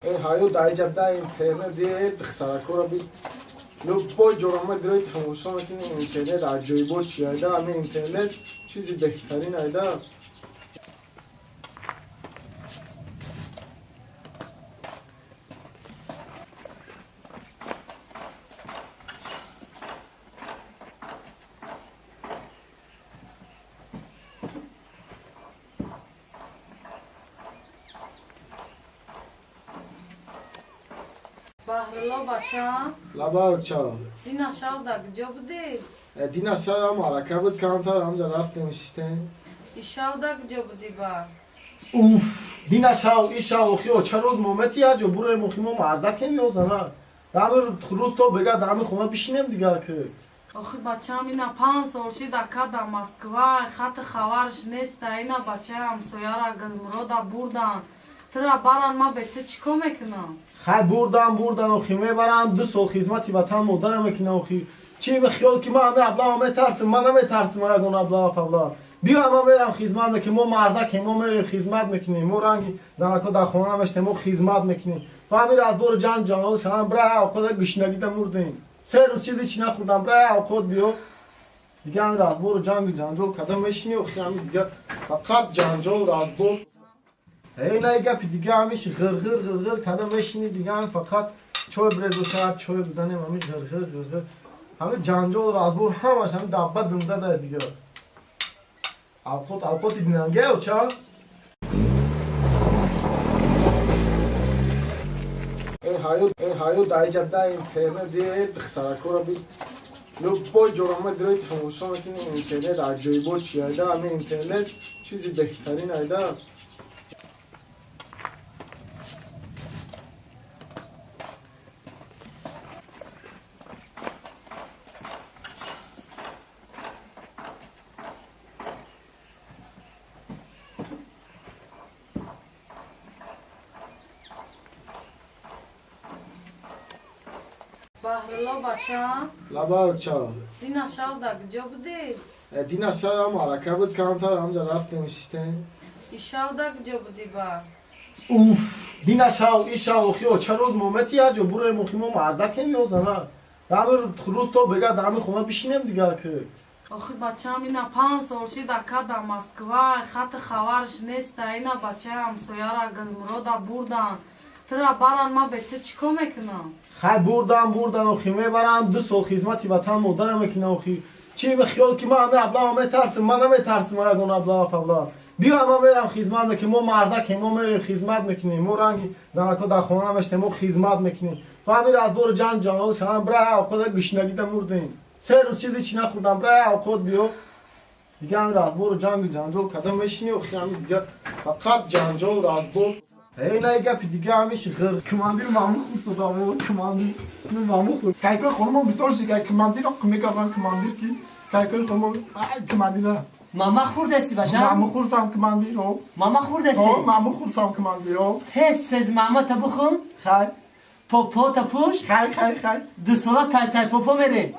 Ҳаё даиҷа интернет духтаракора би любой ҷорома дирои тамошо мекунӣ, интернет аҷоибот чи айда, ҳамин интернет чизи беҳтарин айда. Баҳрулло бача? Лаба оча. Дина шав да куҷо будӣ? Дина шав марака буд, камтар ҳамҷа рафтем шиштем. Ишав да куҷо будӣ ба? Уф, дина шав, ишав, охи оча рӯз момети яҷо буроем, охи мо мардакем ё зана. Дами рӯз то бега дами хона бишинем дига ки. Охи бачам ина 5 сол шида када Москва, хати хабарш неста, ина бачаи ҳамсояра Гулмурода бурдан. Тура баран ма бе ту чӣ кор мекунам? Хай бурдан охи мебарам 2 сол хизмати ватан модарам мекунам охи. Чи ба хиёл ки ман ҳама аблама метарсам, ман наметарсам ягон аблама паблама. Биё ман мерам хизмат мекунем, мо мардакем, мо мерем хизмат мекунем, мо ранги занако дар хона намештем, мо хизмат мекунем. Ва ҳамин разбору ҷанг ҷанол шавам, бира авқот гушнагида мурдем. 3 рӯз чизи чи нахӯрдам, бира авқот биё. Дига ҳамин разбору ҷангу ҷанҷол када мешинӣ, охи ҳамин дига фақат ҷанҷол разбор. Эй най гапи дига ҳамиш ғирғир ғирғир када мешинӣ, дига ҳамин фақат чой брезу шавад, чой бизанем, ҳамин ғирғир ғирғир. Ҳамин ҷанҷол разбор ҳамаш ҳамин дабба димзада дига. Авқот авқоти динанге оча? Эй ҳаё даиҷа да интернет духтаракора би любой ҷорома дирои тамошо мекунӣ, интернет аҷоибот чи айда, ҳамин интернет чизи беҳтарин айда. Баҳрулло бача? Лаба оча. Дина шав да куҷо будӣ? Дина шав марака буд, камтар ҳамҷа рафтем шиштем. Ишав да куҷо будӣ ба? Уф, дина шав, ишав, охи оча рӯз момети яҷо буроем, охи мо мардакем ё зана. Дами рӯз то бега дами хона бишинем дига ки. Охи бачам ина 5 сол шида када Москва, хати хабарш неста, ина бачаи ҳамсояра Гулмурода бурдан. Тура баран ма бе ту чӣ кор мекунам? Хай бурдан охи мебарам 2 сол хизмати ватан модарам мекунам охи. Чи ба хиёл ки ман ҳама аблама метарсам, ман наметарсам ягон аблама паблама. Биё ман мерам хизмат мекунем, мо мардакем, мо мерем хизмат мекунем, мо ранги занако дар хона намештем, мо хизмат мекунем. Ва ҳамин разбору ҷанг ҷанол шавам, бира авқот гушнагида мурдем. 3 рӯз чизи чи нахӯрдам, бира авқот биё. Дига ҳамин разбору ҷангу ҷанҷол када мешинӣ, охи ҳамин дига фақат ҷанҷол разбор. Эй най гапи дига ҳамиш ғир. Командир маму хурсадам, командир маму хур. Кайкои хонумон бисёр шид, командирро мегазам, командир ки кайкои хонумон командира. Мама хурдасти бача? Маму хурсам командиро. Мама хурдасти? Маму хурсам командиро. Тез тез мама та бухун. Хай. Попо та пуш. Хай хай хай. 2 сола тай тай попо мерем.